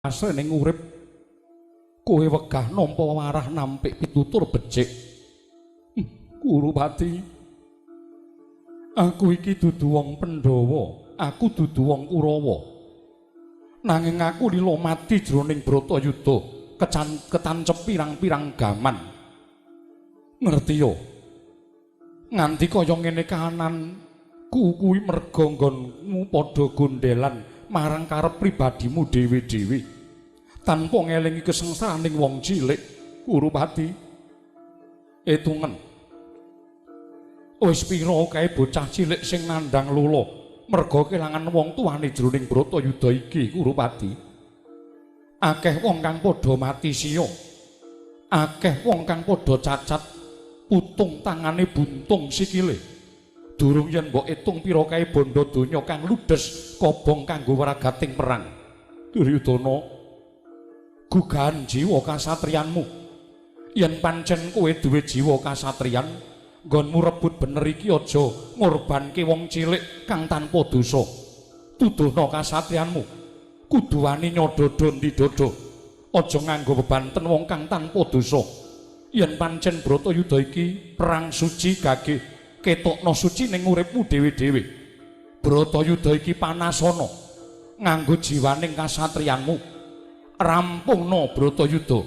Asrene urip kowe wegah nampa warah nampik pitutur becik. Kurupati, aku iki dudu wong Pandhawa, aku dudu wong Kurawa. Nanging aku lila mati jroning Bratayuda, ketancep pirang-pirang gaman. Ngerti yo? Nganti kaya ngene kahananku kuwi merga nggonmu padha gondelan marang karep pribadimu dhewe-dhewe. Tanpa ngelingi kesengsaraning wong cilik, Kurupati. Etungen. Wis pira kae bocah cilik sing nandhang lolo merga kelangan wong tuane jroning Bratayuda iki, Kurupati. Akeh wong kang padha mati siya. Akeh wong kang padha cacat, putung tangane buntung sikile. Durung yen mbok etung pira kae bondo donya kang ludes kobong kanggo waragating perang. Duryudana, gugahan jiwa kasatriyanmu. Yen pancen kowe duwe jiwa kasatriyan, nggonmu rebut bener iki aja ngorbanke wong cilik kang tanpa dosa. Tuduhna kasatriyanmu. Kudu wani nyododho ndi dodo. Aja nganggo bebanten wong kang tanpa dosa. Yen pancen Bratayuda iki perang suci gagih, ketokno suci ning uripmu dhewe-dhewe. Bratayuda iki panasana nganggo jiwaning kasatriyanmu. Rampungno Bratayuda.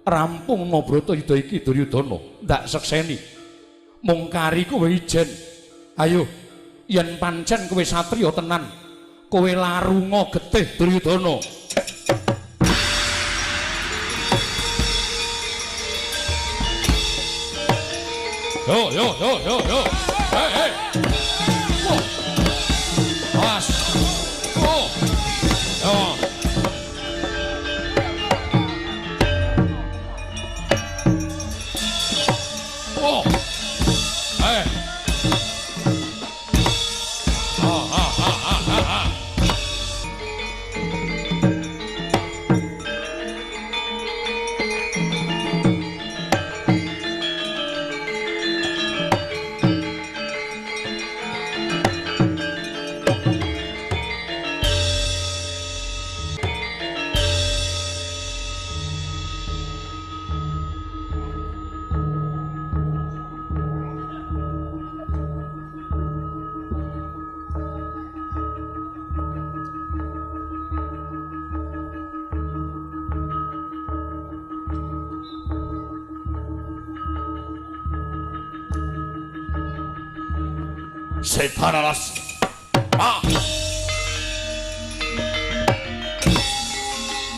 Rampungno Bratayuda iki Duryudana, ndak sekseni. Mung kari kowe ijen. Ayo, yen pancen kowe satriya tenan, kowe larunga getih Duryudana. Yo yo yo yo yo. Hey hey. Wah. Mas. Oh. Yo. Oh. Hey. Ah ah ah ah ah. Separalas. Ah.